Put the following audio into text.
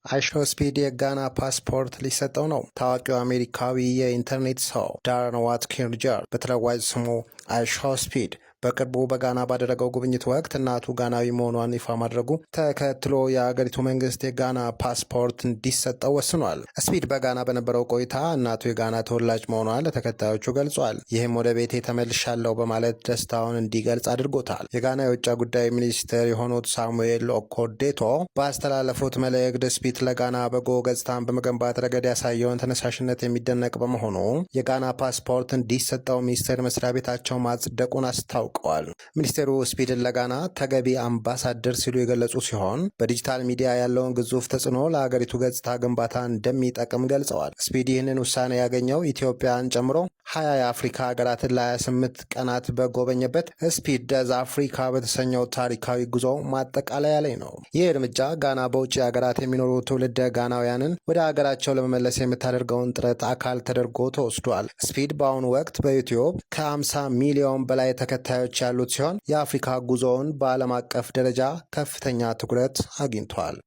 አይሾስፒድ የጋና ፓስፖርት ሊሰጠው ነው። ታዋቂው አሜሪካዊ የኢንተርኔት ሰው ዳረን ዋትኪንስ ጁኒየር፣ በተለዋጭ ስሙ አይሾስፒድ፣ በቅርቡ በጋና ባደረገው ጉብኝት ወቅት እናቱ ጋናዊ መሆኗን ይፋ ማድረጉ ተከትሎ የአገሪቱ መንግስት የጋና ፓስፖርት እንዲሰጠው ወስኗል። ስፒድ በጋና በነበረው ቆይታ እናቱ የጋና ተወላጅ መሆኗን ለተከታዮቹ ገልጿል። ይህም ወደ ቤቴ ተመልሻለሁ በማለት ደስታውን እንዲገልጽ አድርጎታል። የጋና የውጭ ጉዳይ ሚኒስትር የሆኑት ሳሙኤል ኦኮርዴቶ ባስተላለፉት መልእክት ስፒድ ለጋና በጎ ገጽታን በመገንባት ረገድ ያሳየውን ተነሳሽነት የሚደነቅ በመሆኑ የጋና ፓስፖርት እንዲሰጠው ሚኒስቴር መስሪያ ቤታቸው ማጽደቁን አስታውቀዋል። ሚኒስቴሩ ስፒድን ለጋና ተገቢ አምባሳደር ሲሉ የገለጹ ሲሆን በዲጂታል ሚዲያ ያለውን ግዙፍ ተጽዕኖ ለሀገሪቱ ገጽታ ግንባታ እንደሚጠቅም ገልጸዋል። ስፒድ ይህንን ውሳኔ ያገኘው ኢትዮጵያን ጨምሮ 20 የአፍሪካ ሀገራትን ለ28 ቀናት በጎበኘበት Speed Does Africa በተሰኘው ታሪካዊ ጉዞ ማጠቃለያ ላይ ነው። ይህ እርምጃ ጋና በውጭ ሀገራት የሚኖሩ ትውልደ ጋናውያንን ወደ ሀገራቸው ለመመለስ የምታደርገውን ጥረት አካል ተደርጎ ተወስዷል። ስፒድ በአሁኑ ወቅት በዩቲዩብ ከ50 ሚሊዮን በላይ ተከታዮች ያሉት ሲሆን የአፍሪካ ጉዞውን በዓለም አቀፍ ደረጃ ከፍተኛ ትኩረት አግኝቷል።